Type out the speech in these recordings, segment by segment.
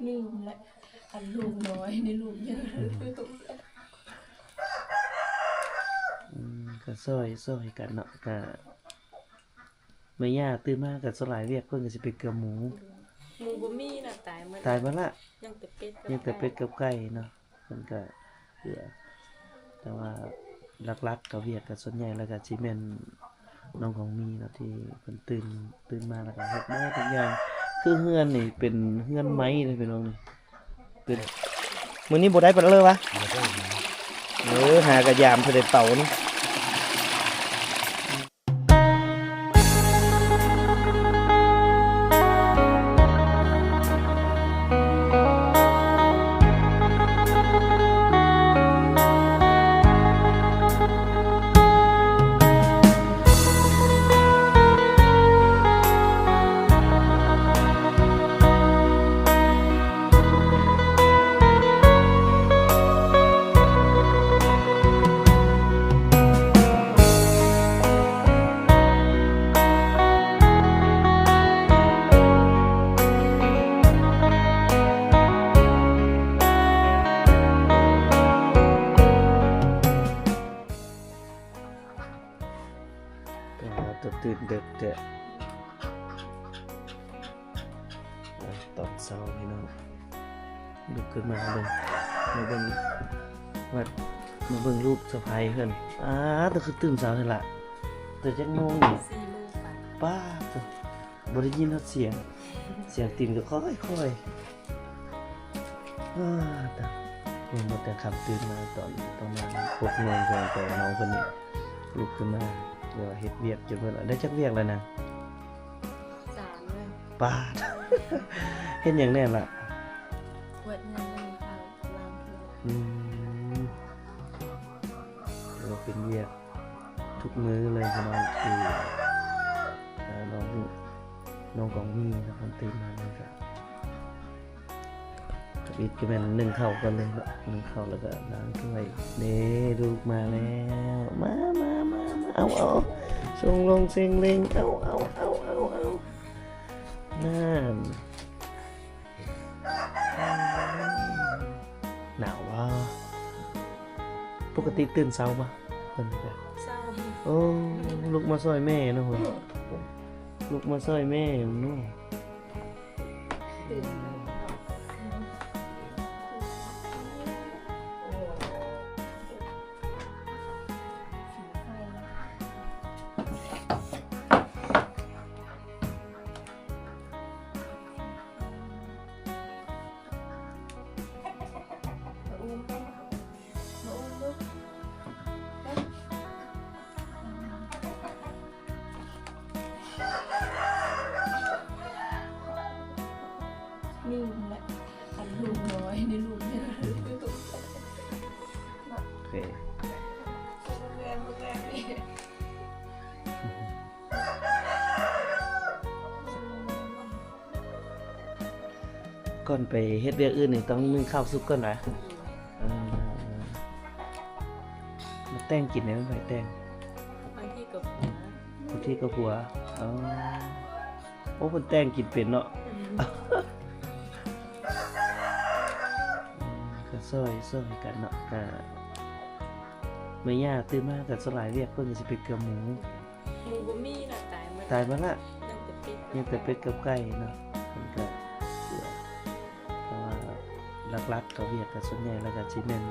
ລືມແຫຼະ ອັນລູກນ້ອຍນີ້ລູກໃຫຍ່. ອືມ ອືມ ກໍຊ່ອຍ ຊ່ອຍກັນເນາະ ກໍແມ່ຍ່າຕື່ນມາກໍສ່ວນຫຼາຍວຽກເພິ່ນກໍຊິເປັນເກືອໝູ ໝູບໍ່ມີນະ ຕາຍໝົດ ຕາຍໝົດລະ ຍັງແຕ່ເປັດກັບ ຍັງແຕ່ເປັດກັບໄກ່ເນາະ. ເພິ່ນກະເຫຼືອ ແຕ່ວ່າຫຼັກໆ ກະວຽກກະສ່ວນໃຫຍ່ແລ້ວກະຊິແມ່ນນ້ອງຂອງມີເນາະ ທີ່ເພິ່ນຕື່ນ ຕື່ນມາແລ້ວກະເຮັດໝົດທຸກຢ່າງ. ຄືເຮືອນນີ້ເປັນເຮືອນໄມ້ເດ້ພີ່ນ້ອງນີ້ ເປັນ ມື້ນີ້ບໍ່ໄດ້ປານເລີຫວາ? ບໍ່ໄດ້ ເອີ ຫາກະຢາມເທື່ອໃດເຕົານີ້. ປາດ ຕື່ນເດິກແທ້ ຕອນເຊົ້າພີ່ນ້ອງ ລຸກຂຶ້ນມາເບິ່ງ ມາເບິ່ງ ມາ ມາເບິ່ງລູກສະໃພ້ເພິ່ນ. ອ້າ ແຕ່ຄືຕື່ນເຊົ້າແທ້ລະ ແຕ່ຈັກໂມງນີ້? ສີ່ໂມງປາຍ. ປ້າດ ບໍ່ໄດ້ຍິນຮອດສຽງ ສຽງຕີນກໍຄ່ອຍໆ. ອ້າ ຕາຍ ເຫັນບໍ່ ແຕ່ຄ່ຳຕື່ນມາຕອນປະມານຫົກໂມງ ເພິ່ນ ແຕ່ນ້ອງເພິ່ນນີ້ລຸກຂຶ້ນມາ ເຮັດວຽກຈົນເພິ່ນ ໄດ້ຈັກວຽກແລ້ວນາງ? ສາມແລ້ວ. ປ້າດ ເຮັດຫຍັງແດ່ລະ? ກວາດເຮືອນ ໜຶ້ງເຂົ້າ ລ້າງຖ້ວຍ. ອືມ ຖືວ່າເປັນວຽກ ທຸກມື້ເລີຍພີ່ນ້ອງ ທີ່ ເອີ ນ້ອງ ນ້ອງກອງມີນະ ເພິ່ນຕື່ນມາແລ້ວກະ ທຳອິດກໍແມ່ນໜຶ້ງເຂົ້າກ່ອນເລີຍເນາະ ໜຶ້ງເຂົ້າແລ້ວກະລ້າງຖ້ວຍ. ເດ້ ລູກມາແລ້ວ ມາ ມາ ມາ ມາ ເອົາ ເອົາ ເອົາ ຊົງລົງເຊັງເລັງ ເອົາ ເອົາ ເອົາ ເອົາ ເອົາ ນັ້ນ. ໜາວຫວາ? ປົກກະຕິຕື່ນເຊົ້າບໍ່? ເພິ່ນກະ ເຊົ້າ. ໂອ້ ລຸກມາຊ່ອຍແມ່ເນາະ ລຸກມາຊ່ອຍແມ່ເນາະ. ລືມແຫຼະ ອັນລູກນ້ອຍນີ້ລູກໃຫຍ່. ໂອເຄ ກ່ອນໄປເຮັດວຽກອື່ນນີ້ຕ້ອງໜຶ້ງເຂົ້າສຸກກ່ອນຫວາ? ເອີ ມາແຕ່ງກິນໄດ້ ແມ່ນໃຜແຕ່ງ? ບາງທີກໍຜົວ ບາງທີກໍຜົວ. ອໍ ໂອ້ ເພິ່ນແຕ່ງກິນເປັນເນາະ. ອືມ ກໍຊ່ອຍ ຊ່ອຍກັນເນາະ ກະແມ່ຍ່າຕື່ນມາກໍສ່ວນຫຼາຍວຽກເພິ່ນກໍຊິເປັນເກືອໝູ. ໝູບໍ່ມີນະ ຕາຍໝົດ ຕາຍໝົດລະ ຍັງແຕ່ເປັດ ຍັງແຕ່ເປັດກັບໄກ່ເນາະ. ເພິ່ນກະເຫຼືອ ແຕ່ວ່າຫຼັກໆ ກະວຽກກະສ່ວນໃຫຍ່ແລ້ວກະຊິແມ່ນ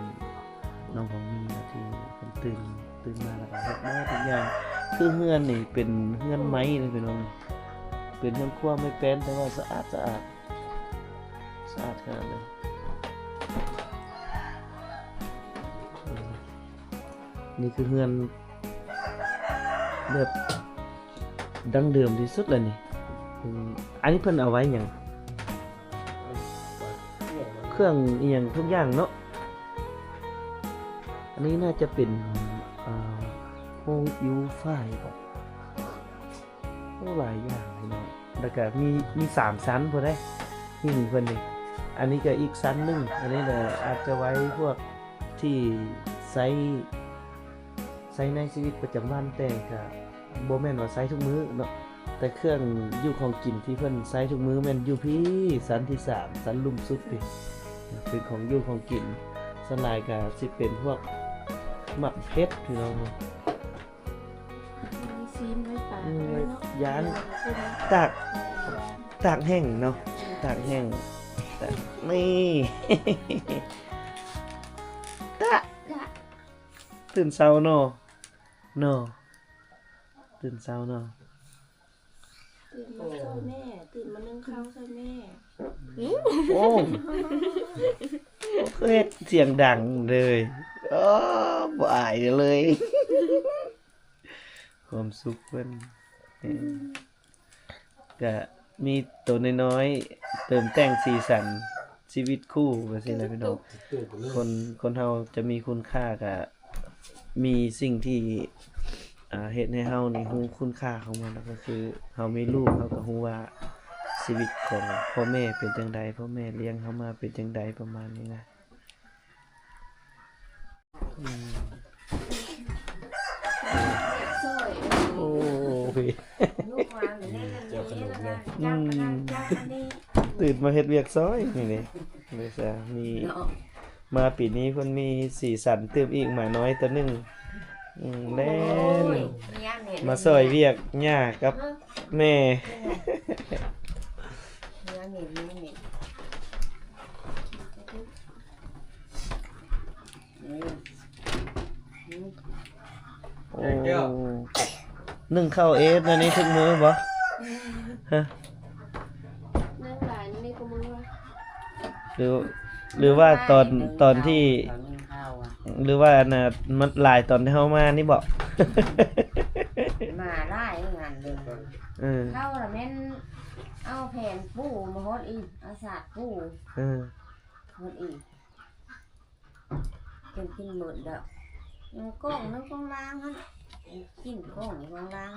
ນ້ອງຂອງມີນະ ທີ່ເພິ່ນຕື່ນ ຕື່ນມາແລ້ວກະເຮັດໝົດທຸກຢ່າງ. ຄືເຮືອນນີ້ເປັນເຮືອນໄມ້ເດ້ພີ່ນ້ອງ ເປັນເຮືອນຄົວໄມ້ແປ້ນ ແຕ່ວ່າສະອາດ ສະອາດ ສະອາດຂະໜາດເລີຍ. ນີ້ຄືເຮືອນ ແບບດັ້ງເດີມທີ່ສຸດແລ້ວນີ້. ອືມ ອັນນີ້ເພິ່ນເອົາໄວ້ຫຍັງ? ເຄື່ອງອີ່ຫຍັງທຸກຢ່າງເນາະ. ອັນນີ້ໜ້າຈະເປັນ ອ່າ ໂຮງອິ້ວຝ້າຍບໍ? ໂອ້ ຫຼາຍຢ່າງພີ່ນ້ອງ. ແລ້ວກະມີ ມີສາມຊັ້ນພຸ້ນເດ້ ຫິ້ງເພິ່ນນີ້. ອັນນີ້ກະອີກຊັ້ນໜຶ່ງ ອັນນີ້ແຫຼະ ອາດຈະໄວ້ພວກທີ່ໃຊ້ ໃຊ້ໃນຊີວິດປະຈຳວັນ ແຕ່ກະບໍ່ແມ່ນວ່າໃຊ້ທຸກມື້ເນາະ. ແຕ່ເຄື່ອງຢູ່ຂອງກິນທີ່ເພິ່ນໃຊ້ທຸກມື້ແມ່ນຢູ່ພີ້ ຊັ້ນທີສາມ ຊັ້ນລຸ່ມສຸດພີ້ ເປັນຂອງຢູ່ຂອງກິນ ສ່ວນຫຼາຍກະຊິເປັນພວກໝາກເຜັດພີ່ນ້ອງ ຊີ້ນໄວ້ປາ ອືມ ເນາະ ຢ້ານຕາກ ຕາກແຫ້ງເນາະ ຕາກແຫ້ງ ນີ້ ຕະ ຕື່ນເຊົ້າເນາະ ເນາະ ຕື່ນເຊົ້າເນາະ ຕື່ນມາຊ່ອຍແມ່ ຕື່ນມາໜຶ້ງເຂົ້າຊ່ອຍແມ່ ໂອ້ ຄືເຮັດສຽງດັງເລີຍ ອໍ ບໍ່ອາຍເລີຍ ຄວາມສຸກເພິ່ນ ເອີ ກະມີໂຕນ້ອຍໆ ເຕີມແຕ່ງສີສັນຊີວິດຄູ່ ວ່າຊີ້ນະພີ່ນ້ອງ ຄົນ ຄົນເຮົາຈະມີຄຸນຄ່າ ກະມີສິ່ງທີ່ ອ່າ ເຮັດໃຫ້ເຮົານີ້ຮູ້ຄຸນຄ່າຂອງມັນ ແລ້ວກະຄືເຮົາມີລູກ ເຮົາກະຮູ້ວ່າຊີວິດຂອງພໍ່ແມ່ເປັນຈັ່ງໃດ ພໍ່ແມ່ລ້ຽງເຮົາມາເປັນຈັ່ງໃດ ປະມານນີ້ນະ. ອືມ ໂອ້ຍ ເຈົ້າຂະໜົມເນາະ ອືມ ຕື່ນມາເຮັດວຽກຊ່ອຍນີ້ເດ້ ເດຊາມີ ເນາະ ມາປີນີ້ເພິ່ນມີສີສັນຕື່ມອີກ ໝານ້ອຍໂຕໜຶ່ງ ອືມ ແລ່ນ ໂອ້ຍ ມາຊ່ອຍວຽກຍ່າກັບແມ່ ເນາະ ໂອ້ ໜຶ້ງເຂົ້າເອດ ອັນນີ້ທຸກມື້ບໍ່? ຮະ? ໜຶ້ງຫຼາຍ ໜຶ້ງນີ້ທຸກມື້ວະ? ຫຼື ຫຼືວ່າຕອນ ຕອນທີ່ ຫຼືວ່າອັນນ່າ ມັນຫຼາຍຕອນທີ່ເຮົາມານີ້ບໍ່? ມາຫຼາຍງານເລີຍ ເອີ ເຂົ້າລະແມ່ນເອົາແຜ່ນປູມາຫົດອີກ ເອົາສາດປູ ເອີ ຫົດອີກ. ເພິ່ນກິນໝົດແລ້ວ ຍັງກ້ອງໜຶ່ງຂອງລາງຫັ້ນ ກິນກ້ອງຂອງລາງ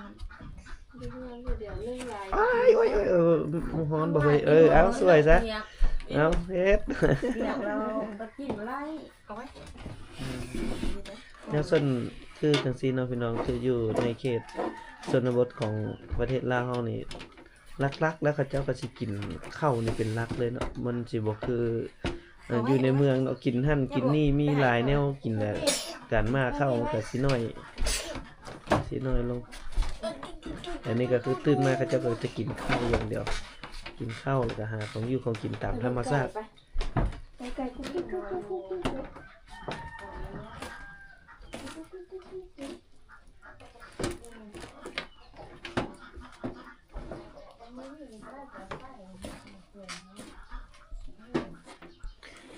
ຢູ່ເຮືອນຜູ້ດຽວໜຶ້ງຫຼາຍ ອ້າຍ ໂອ້ຍ ໂອ້ຍ ໂອ້ຍ ມັນຮ້ອນບໍ່ເຮີ້ຍ ເອີ ເອົາ ຊ່ວຍຊະ ວຽກ ເອົາ ເຮັດ ວຽກແລ້ວກໍກິນບໍ່ໄດ້ ເອົາໄວ້ ແນວຊົນຄືຈັ່ງຊີ້ເນາະ ພີ່ນ້ອງ ຄືຢູ່ໃນເຂດຊົນນະບົດຂອງປະເທດລາວເຮົານີ້ ຫຼັກໆ ແລ້ວເຂົາເຈົ້າກໍຊິກິນເຂົ້ານີ້ເປັນຫຼັກເລີຍເນາະ ມັນຊິບໍ່ຄື ເອີ ຢູ່ໃນເມືອງເນາະ ກິນຫັ້ນກິນນີ້ ມີຫຼາຍແນວກິນແຫຼະ ການມາເຂົ້າມັນກໍຊິໜ້ອຍ ຊິໜ້ອຍລົງ ອັນນີ້ກໍຄືຕື່ນມາເຂົາເຈົ້າກໍຈະກິນເຂົ້າຢ່າງດຽວ ກິນເຂົ້າ ແລ້ວກໍຫາຂອງຢູ່ຂອງກິນຕາມທຳມະຊາດ ໄປ ໄປ ໄກໆ ກຸກໆ ກຸກໆ ກຸກໆ ກຸກໆ ກຸກໆ ກຸກ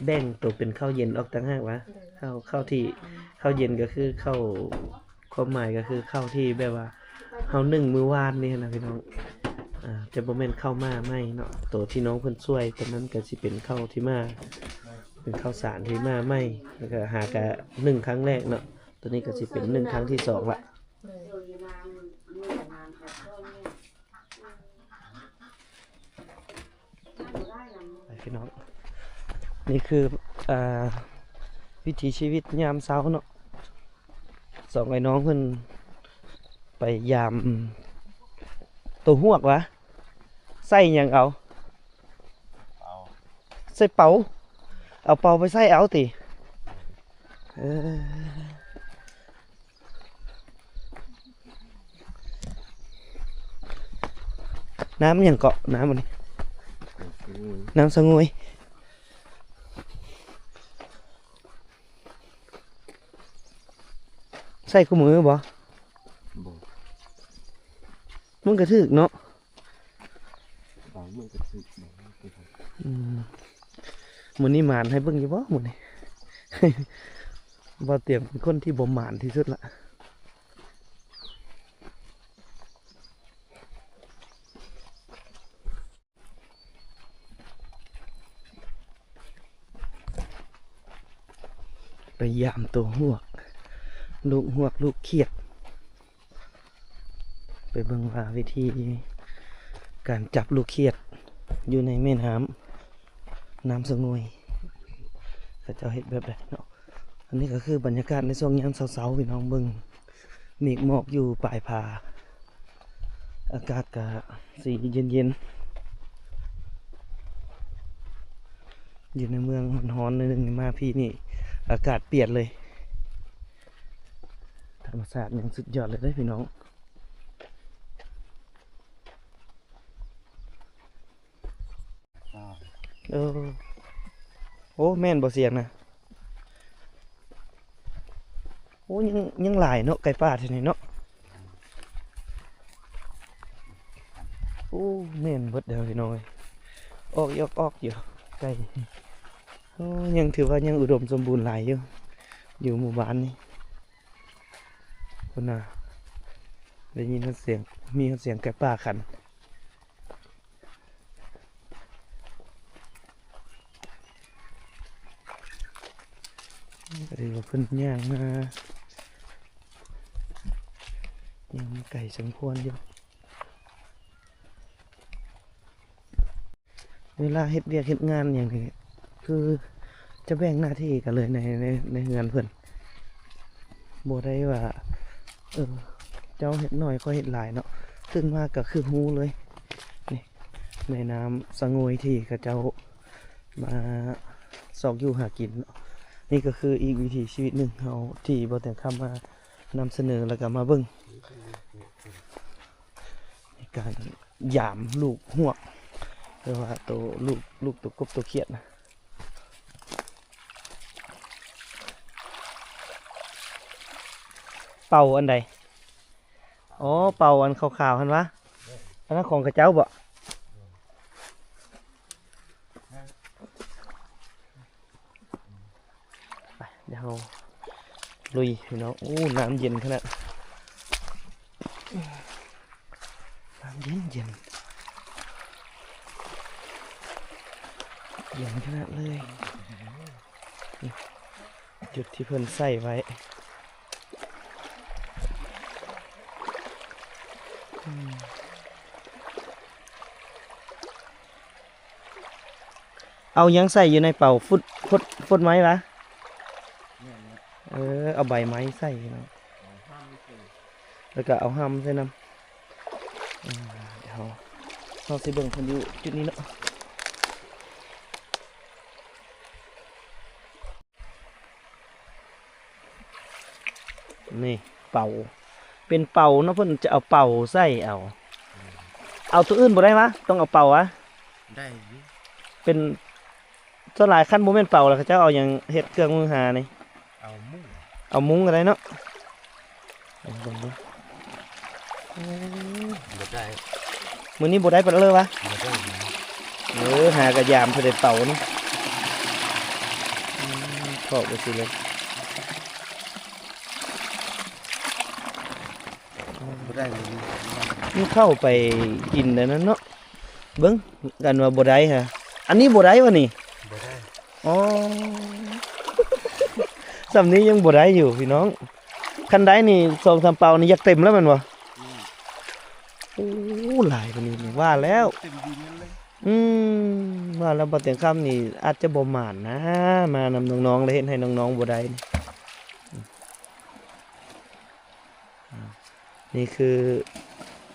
ໆ ແບ່ງໂຕເປັນເຂົ້າເຢັນອອກຕ່າງຫາກຫວາ? ເຂົ້າ ເຂົ້າທີ່ ເຂົ້າເຢັນກໍຄືເຂົ້າ ຄວາມໝາຍກໍຄືເຂົ້າທີ່ແບບວ່າເຮົາໜຶ້ງມື້ວານນີ້ນະພີ່ນ້ອງ ອາ ຈະບໍ່ແມ່ນເຂົ້າໝ້າໃໝ່ເນາະ ໂຕທີ່ນ້ອງເພິ່ນຊ່ວຍ ໂຕນັ້ນກໍຊິເປັນເຂົ້າທີ່ໝ້າ ເປັນເຂົ້າສານທີ່ໝ້າໃໝ່ ແລ້ວກໍຫາກະໜຶ້ງຄັ້ງແລກເນາະ ໂຕນີ້ກໍຊິເປັນໜຶ້ງຄັ້ງທີສອງລະ. ໄປພີ່ນ້ອງ ນີ້ຄື ອ່າ ວິຖີຊີວິດຍາມເຊົ້າເນາະ ສອງອ້າຍນ້ອງເພິ່ນໄປຢາມໂຕຮວກຫວາ? ໃສ່ຫຍັງເອົາ? ໃສ່ເປົາ ເອົາເປົາໄປໃສ່ເອົາຕິ? ເອີ ນ້ຳຫຍັງເກາະ? ນ້ຳອັນນີ້ ນ້ຳສະຫງວຍ ນ້ຳສະຫງວຍ ໃສ່ຄູ່ມື້ບໍ່? ບໍ່ ມັນກະຖືກເນາະ. ບາງມື້ກໍຖືກ ບາງມື້ກໍຖືກ ອືມ ມື້ນີ້ໝານໃຫ້ເບິ່ງຢູ່ບໍ່ມື້ນີ້? ບ່າວຕຽງເປັນຄົນທີ່ບໍ່ໝານທີ່ສຸດລະ ໄປຢາມໂຕຮວກ ລູກຮວກ ລູກຂຽດ. ໄປເບິ່ງວ່າວິທີການຈັບລູກຂຽດຢູ່ໃນແມ່ນ້ຳ ນ້ຳສະຫງວຍ ເຂົາເຈົ້າເຮັດແບບໃດເນາະ. ອັນນີ້ກໍຄືບັນຍາກາດໃນຊ່ວງຍາມເຊົ້າໆ ພີ່ນ້ອງເບິ່ງ ເມກໝອກຢູ່ປາຍຜາ ອາກາດກະຊິເຢັນໆ ຢູ່ໃນເມືອງຮ້ອນໆ ໜ້ອຍໜຶ່ງ ມາພີ້ນີ້ອາກາດປ່ຽນເລີຍ. ທຳມະຊາດຍັງສຸດຍອດເລີຍເດ້ພີ່ນ້ອງ. ເອີ ໂອ້ ແມ່ນບໍ່ສຽງນະ? ໂອ້ ຍັງ ຍັງຫຼາຍເນາະ ໄກ່ປ່າແຖວນີ້ເນາະ. ໂອ້ ແມ່ນເບິດເດີພີ່ນ້ອງເອີຍ ອອກອີອອກໆ ຢູ່ໄກ່. ໂອ້ ຍັງຖືວ່າຍັງອຸດົມສົມບູນຫຼາຍຢູ່ ຢູ່ໝູ່ບ້ານນີ້. ພຸ້ນນະ ໄດ້ຍິນຮອດສຽງ ມີຮອດສຽງໄກ່ປ່າຂັນ. ເອີ ເພິ່ນຍ່າງມາ ຍ່າງມາໄກສົມຄວນຢູ່. ເວລາເຮັດວຽກເຮັດງານຫຍັງນີ້ ຄືຈະແບ່ງໜ້າທີ່ກັນເລີຍໃນ ໃນ ໃນເຮືອນເພິ່ນ. ບໍ່ໄດ້ວ່າ ເອີ ເຈົ້າເຮັດໜ້ອຍ ຂ້ອຍເຮັດຫຼາຍເນາະ. ຕື່ນມາກະຄືຮູ້ເລີຍ. ນີ້ ແມ່ນ້ຳສະຫງວຍທີ່ເຂົາເຈົ້າມາຊອກຢູ່ຫາກິນເນາະ. ນີ້ກະຄືອີກວິຖີຊີວິດໜຶ່ງເຮົາ ທີ່ບໍ່ແຕ່ງຄຳມານຳສະເໜີ ແລ້ວກະມາເບິ່ງ ໃນການຢາມລູກຮວກ ຫຼືວ່າໂຕລູກ ລູກໂຕກົບໂຕຂຽດນະ. ເປົາອັນໃດ? ອໍ ເປົາອັນຂາວໆຫັ້ນຫວາ? ອັນນັ້ນຂອງເຂົາເຈົ້າບໍ? ໄປ ດຽວເຮົາລຸຍພີ່ນ້ອງ. ໂອ້ ນ້ຳເຢັນຂະໜາດ ນ້ຳເຢັນໆ ເຢັນຂະໜາດເລີຍ. ຈຸດທີ່ເພິ່ນໃສ່ໄວ້ ອືມ. ເອົາຫຍັງໃສ່ຢູ່ໃນເປົາ? ຟົດ ຟົດ ຟົດໄມ້ຫວາ? ແມ່ນແຫຼະ ເອີ ເອົາໃບໄມ້ໃສ່ເນາະ ແລ້ວກະເອົາຫຳໃສ່ນຳ. ອືມ ດຽວເຮົາ ເຮົາຊິເບິ່ງເພິ່ນຢູ່ຈຸດນີ້ເນາະ. ນີ້ເປົາ ເປັນເປົາເນາະ ເພິ່ນຈະເອົາເປົາໃສ່ເອົາ. ເອົາໂຕອື່ນບໍ່ໄດ້ຫວາ? ຕ້ອງເອົາເປົາຫວາ? ໄດ້ຢູ່ ເປັນ ສ່ວນຫຼາຍຄັນບໍ່ແມ່ນເປົາລະ ເຂົາເຈົ້າເອົາຫຍັງເຮັດເຄື່ອງມືຫານີ້? ເອົາມຸ້ງ ເອົາມຸ້ງກະໄດ້ເນາະ. ເບິ່ງເບິ່ງ ໂອ້ ບໍ່ໄດ້ ມື້ນີ້ບໍ່ໄດ້ປານເລີຫວາ? ບໍ່ໄດ້ ເອີ ຫາກະຢາມເທື່ອໃດເປົານີ້ ອືມ ເພາະວ່າຊິເລີຍ ບໍ່ໄດ້ມື້ນີ້ ມັນເຂົ້າໄປກິນອັນນັ້ນເນາະ. ເບິ່ງກັນວ່າບໍ່ໄດ້ຫະ ອັນນີ້ບໍ່ໄດ້ຫວານີ້? ບໍ່ໄດ້ ອໍ ສ່ຳນີ້ຍັງບໍ່ໄດ້ຢູ່ພີ່ນ້ອງ. ຄັນໄດ້ນີ້ສອງສາມເປົານີ້ຢາກເຕັມແລ້ວແມ່ນບໍ່? ອືມ ໂອ້ ຫຼາຍກວ່ານີ້ນີ້ ວ່າແລ້ວ ເຕັມດີແມ່ນເລີຍ. ອືມ ວ່າແລ້ວບໍ່ແຕ່ງຄຳນີ້ອາດຈະບໍ່ໝານນະ ມານຳນ້ອງໆ ແລ້ວເຮັດໃຫ້ນ້ອງໆບໍ່ໄດ້ນີ້. ນີ້ຄື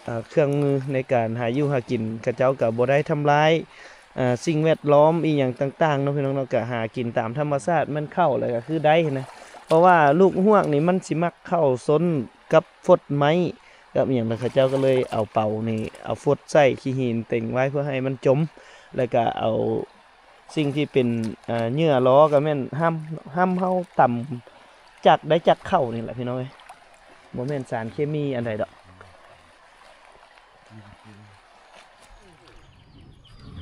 ເອີ ເຄື່ອງມືໃນການຫາຢູ່ຫາກິນ ເຂົາເຈົ້າກະບໍ່ໄດ້ທຳລາຍ ເອີ ສິ່ງແວດລ້ອມອີ່ຫຍັງຕ່າງໆເນາະ ພີ່ນ້ອງເນາະ ກະຫາກິນຕາມທຳມະຊາດ ແມ່ນເຂົ້າແລ້ວກະຄືໄດ້ຫັ້ນນະ. ເພາະວ່າລູກຮວກນີ້ມັນຊິມັກເຂົ້າຊົນກັບຟົດໄມ້ກັບອີ່ຫຍັງ ແລ້ວເຂົາເຈົ້າກະເລີຍເອົາເປົານີ້ ເອົາຟົດໃສ່ຂີ້ຫີນເຕັງໄວ້ເພື່ອໃຫ້ມັນຈົມ ແລ້ວກະເອົາ ສິ່ງທີ່ເປັນ ເອີ ເຫຍື່ອລໍ້ກະແມ່ນຫ້ຳ ຫ້ຳເຮົາຕຳຈັກໄດ້ຈັກເຂົ້ານີ້ແຫຼະພີ່ນ້ອງເອີຍ ບໍ່ແມ່ນສານເຄມີອັນໃດດອກ.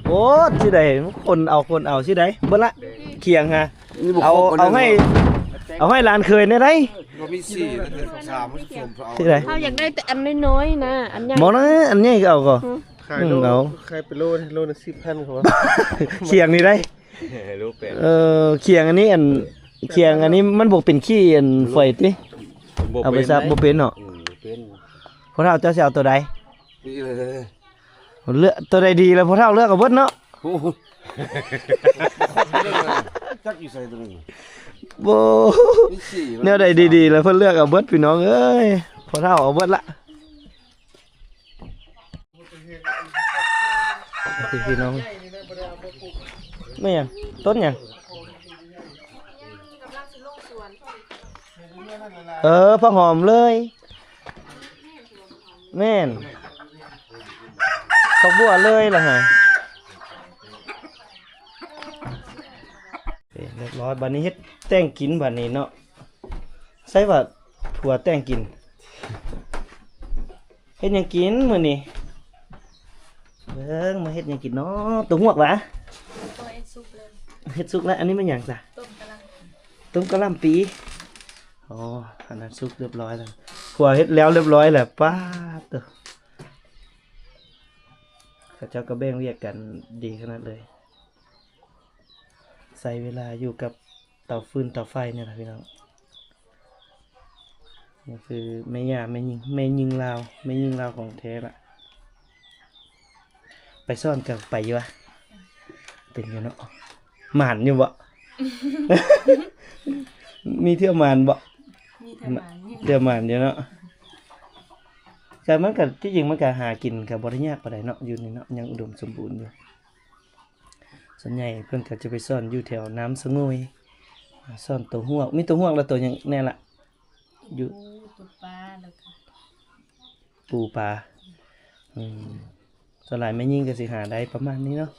ໂອ້ ຊິໄດ້ຄົນເອົາ ຄົນເອົາ ຊິໄດ້ເບິດລະ ຂຽງຫາ ເອົາ ເອົາໃຫ້ ເອົາໃຫ້ຫຼານເຂີຍແດ່ໄດ໋. ບໍ່ມີສີ່ ສາມ ຊິໄດ້ ເຮົາຢາກໄດ້ແຕ່ອັນນ້ອຍໆນະ ອັນໃຫຍ່ ບໍ່ນະ ອັນໃຫຍ່ກະເອົາກໍ ຂາຍໂລ ອືມ ເອົາ ຂາຍເປັນໂລ ໂລລະສິບພັນເຂົາວ່າ ຂຽງນີ້ໄດ໋ ເອີ ຂຽງອັນນີ້ ອັນ ຂຽງອັນນີ້ມັນບໍ່ເປັນຂີ້ອັນຝອຍຕິ ເອົາໄປສັບບໍ່ເປັນເນາະ ອືມ ບໍ່ເປັນ. ພໍ່ເຖົ້າເຈົ້າຊິເອົາໂຕໃດ? ເລືອກໂຕໃດດີລະ ພໍ່ເຖົ້າເລືອກເອົາເບິດເນາະ. ໂອ້ ຈັກຢູ່ໃສໂຕນີ້ ບໍ່ ແນວໃດດີໆລະ ເພິ່ນເລືອກເອົາເບິດພີ່ນ້ອງເອີຍ ພໍ່ເຖົ້າເອົາເບິດລະ. ໂ ພີ່ນ້ອງ ແມ່ນຫຍັງ? ຕົ້ນຫຍັງ? ເອີ ຜັກຫອມເລີຍ ແມ່ນ ຜັກບົວເລີຍລະຫາ. ເອີ ຮຽບຮ້ອຍ ບາດນີ້ເຮັດແຕ່ງກິນບາດນີ້ເນາະ. ໃສ່ວ່າຜົວແຕ່ງກິນ ເຮັດຫຍັງກິນມື້ນີ້? ເບິ່ງ ມາເຮັດຫຍັງກິນເນາະ? ຕົວຫວກຫວາ? ຕົວເຮັດສຸກແລ້ວ ເຮັດສຸກແລ້ວ. ອັນນີ້ແມ່ນຫຍັງຊະ? ຕົ້ມກະຫຼ່ຳ ຕົ້ມກະຫຼ່ຳປີ. ອໍ ອັນນັ້ນສຸກຮຽບຮ້ອຍແລ້ວ ຜົວເຮັດແລ້ວຮຽບຮ້ອຍແລ້ວ. ປາດໂທ້ ເຂົາເຈົ້າກໍແບ່ງວຽກກັນດີຂະໜາດເລີຍ. ໃຊ້ເວລາຢູ່ກັບເຕົາຟືນເຕົາໄຟນີ້ລະພີ່ນ້ອງ. ນີ້ຄືແມ່ຍ່າ ແມ່ຍິງ ແມ່ຍິງລາວ ແມ່ຍິງລາວຂອງແທ້ລະ. ໄປສອນກໍໄປຢູ່ຫວາ? ເປັນຢູ່ເນາະ ໝານຢູ່ບໍ່? ມີເທື່ອໝານບໍ່? ມີເທື່ອໝານຢູ່ ເທື່ອໝານຢູ່ເນາະ. ກໍມັນກໍ ທີ່ຈິງມັນກໍຫາກິນກໍບໍ່ໄດ້ຍາກປານໃດເນາະ ຢູ່ນີ້ເນາະ ຍັງອຸດົມສົມບູນຢູ່. ສ່ວນໃຫຍ່ເພິ່ນກໍຈະໄປສອນຢູ່ແຖວນ້ຳສະຫງວຍ ສອນຕົວຫວກ. ມີຕົວຫວກແລ້ວຕົວຫຍັງແນ່ລະ? ຢູ່ ປູ ຕົວປາ ແລ້ວກໍ ປູປາ. ອືມ ສ່ວນຫຼາຍແມ່ຍິງກໍຊິຫາໄດ້ປະມານນີ້ເນາະ.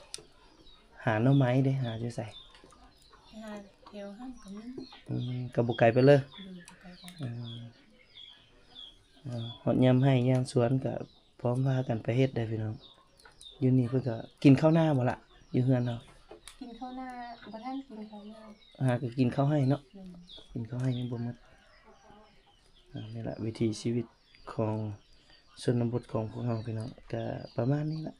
ຫາໜໍ່ໄມ້ເດ້ ຫາຢູ່ໃສ? ຫາແຖວຫັ້ນກໍມີ. ອືມ ກໍບໍ່ໄກໄປເລີຍ. ໂດຍ ບໍ່ໄກກັນ. ອືມ ເອົາ ຮອດຍາມໄຮ່ຍາມສວນກໍ ພ້ອມພາກັນໄປເຮັດໄດ໋ພີ່ນ້ອງ. ຢູ່ນີ້ເພິ່ນກໍກິນເຂົ້ານາບໍ່ລະ ຢູ່ເຮືອນເຮົາ? ກິນເຂົ້ານາ ບໍ່ທັນກິນເຂົ້ານາ. ຫາກໍກິນເຂົ້າໄຮ່ເນາະ. ແມ່ນ. ກິນເຂົ້າໄຮ່ຍັງບໍ່ໝົດ. ອາ ນີ້ລະວິຖີຊີວິດຂອງຊົນນະບົດຂອງພວກເຮົາພີ່ນ້ອງ ກໍປະມານນີ້ລະ.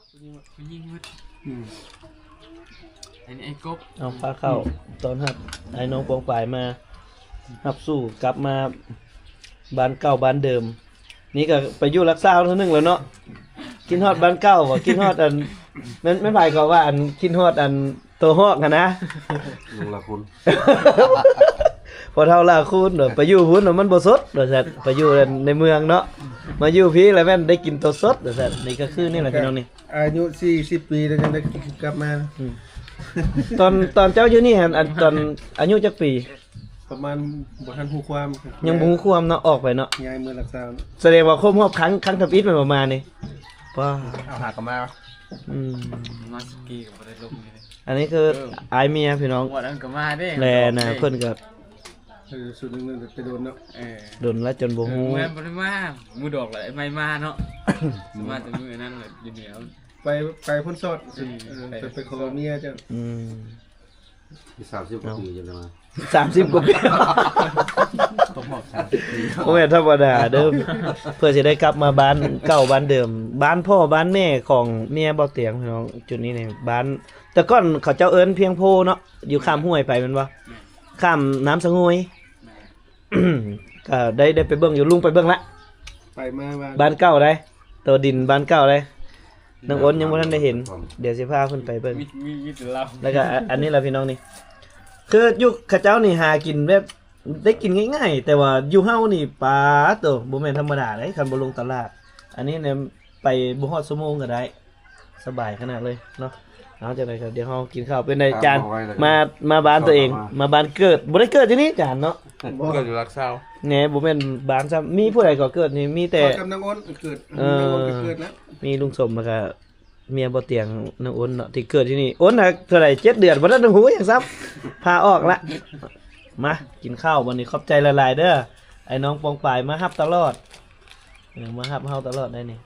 ຜູ້ຍິງໝົດ ຜູ້ຍິງໝົດ. ອືມ ອັນນີ້ໄອ້ກົບ ເອົາ ພາເຂົ້າ ອືມ ຕ້ອນຮັບອ້າຍນ້ອງປອງປາຍມາຮັບສູ່ກັບມາບ້ານເກົ່າບ້ານເດີມ. ນີ້ກໍໄປຢູ່ຫຼັກຊາວເທື່ອໜຶ່ງແລ້ວເນາະ. ຄິດຮອດບ້ານເກົ່າບໍ່? ຄິດຮອດອັນ ແມ່ນ ແມ່ນໃຜກໍວ່າອັນ ຄິດຮອດອັນໂຕຮອກຫັ້ນນະ ລຸງລາຄຸນ ພໍ່ເຖົ້າລາຄູນເນາະ. ໄປຢູ່ພຸ້ນມັນບໍ່ສົດວ່າຊັ້ນ ໄປຢູ່ໃນເມືອງເນາະ ມາຢູ່ພີ້ລະແມ່ນໄດ້ກິນໂຕສົດວ່າຊັ້ນ. ນີ້ກໍຄືນີ້ແຫຼະພີ່ນ້ອງນີ້ ອາຍຸສີ່ສິບປີແລ້ວຍັງໄດ້ກັບມາ. ອືມ ຕອນ ຕອນເຈົ້າຢູ່ນີ້ຫັ້ນ ອັນ ຕອນອາຍຸຈັກປີ? ປະມານ ບໍ່ທັນຮູ້ຄວາມ ຍັງບໍ່ຮູ້ຄວາມເນາະ ອອກໄປເນາະ ຍ້າຍເມືອຫຼັກຊາວ. ສະແດງວ່າຄົບຮອບຄັ້ງ ຄັ້ງທຳອິດແມ່ນປະມານນີ້. ປ້າ ເອົາຫາກໍມາ. ອືມ ມາສະກີກໍບໍ່ໄດ້ລົງເລີຍ. ອັນນີ້ຄື ເອີ ອ້າຍເມຍພີ່ນ້ອງ ງວດນັ້ນກໍມາເດ້ ແລນະ ເພິ່ນກໍ ເອີ ຊຸດໜຶ່ງນັ້ນໄປດົນເນາະ. ເອີ ດົນແລ້ວຈົນບໍ່ຮູ້ ເອີ ແມ່ນບໍ່ໄດ້ມາ ມື້ດອກລະໄອ້ໄມ້ມາເນາະ. ສະມາແຕ່ມື້ນັ້ນແຫຼະຢູ່ເໜືອ ໄປ ໄປພຸ້ນສອດ. ອືມ ເອີ ໄປ ໄປຂໍເມຍເຈົ້າ. ອືມ ມີສາມສິບກວ່າປີຈັ່ງໄດ້ມາ ສາມສິບກວ່າປີ ຄົບຮອບສາມສິບປີ ບໍ່ແມ່ນທຳມະດາເດີ້ ເພື່ອຊິໄດ້ກັບມາບ້ານເກົ່າບ້ານເດີມ ບ້ານພໍ່ບ້ານແມ່ຂອງເມຍບໍ່ຕຽງພີ່ນ້ອງ. ຈຸດນີ້ນີ້ ບ້ານ ແຕ່ກ່ອນເຂົາເຈົ້າເອີ້ນພຽງໂພເນາະ ຢູ່ຂ້າມຫ້ວຍໄປແມ່ນບໍ່? ແມ່ນ ຂ້າມນ້ຳສະຫງວຍ. ແມ່ນ ກໍໄດ້ ໄດ້ໄປເບິ່ງຢູ່ ລຸງໄປເບິ່ງລະ ໄປມາ ບ້ານເກົ່າໃດ ໂຕດິນບ້ານເກົ່າໃດ. ນ້ອງໂອນຍັງບໍ່ທັນໄດ້ເຫັນ ດຽວຊິພາເພິ່ນໄປເບິ່ງ. ມີ ມີ ມີແຕ່ລາວ ແລ້ວກໍ ອະ ອັນນີ້ລະພີ່ນ້ອງນີ້ ຄືຢູ່ເຂົາເຈົ້ານີ້ຫາກິນແບບໄດ້ກິນງ່າຍໆ ແຕ່ວ່າຢູ່ເຮົານີ້ ປາໂຕ ບໍ່ແມ່ນທຳມະດາເດ້ ຄັນບໍ່ລົງຕະຫຼາດ. ອັນນີ້ແນມ ໄປບໍ່ຮອດຊົ່ວໂມງກໍໄດ້ ສະບາຍຂະໜາດເລີຍເນາະ. ເອົາ ຈັ່ງໃດກໍດຽວເຮົາກິນເຂົ້າ. ເປັນໃດຈານ ມາ ມາບ້ານຕົວເອງ ມາບ້ານເກີດ ບໍ່ໄດ້ເກີດຢູ່ນີ້ຈານເນາະ ເກີດຢູ່ຫຼັກຊາວ. ແນ່ ບໍ່ແມ່ນບ້ານຊ້ຳ ມີຜູ້ໃດກໍເກີດນີ້ ມີແຕ່ ຂ້ອຍກັບນາງໂອນເກີດ ເອີ ນາງໂອນກໍເກີດແລ້ວ ມີລຸງສົມ ແລ້ວກໍເມຍບໍ່ຕຽງ ນາງໂອນເນາະ ທີ່ເກີດທີ່ນີ້. ໂອນຫາກເທົ່າໃດ ເຈັດເດືອນ ບໍ່ທັນຮູ້ຫຍັງຊ້ຳ ພາອອກລະ. ມາກິນເຂົ້າບັດນີ້ ຂອບໃຈຫຼາຍໆເດີ້ ໄອ້ນ້ອງປອງປາຍມາຮັບຕະຫຼອດ ເອີ ມາຮັບເຮົາຕະຫຼອດໄດ໋ນີ້.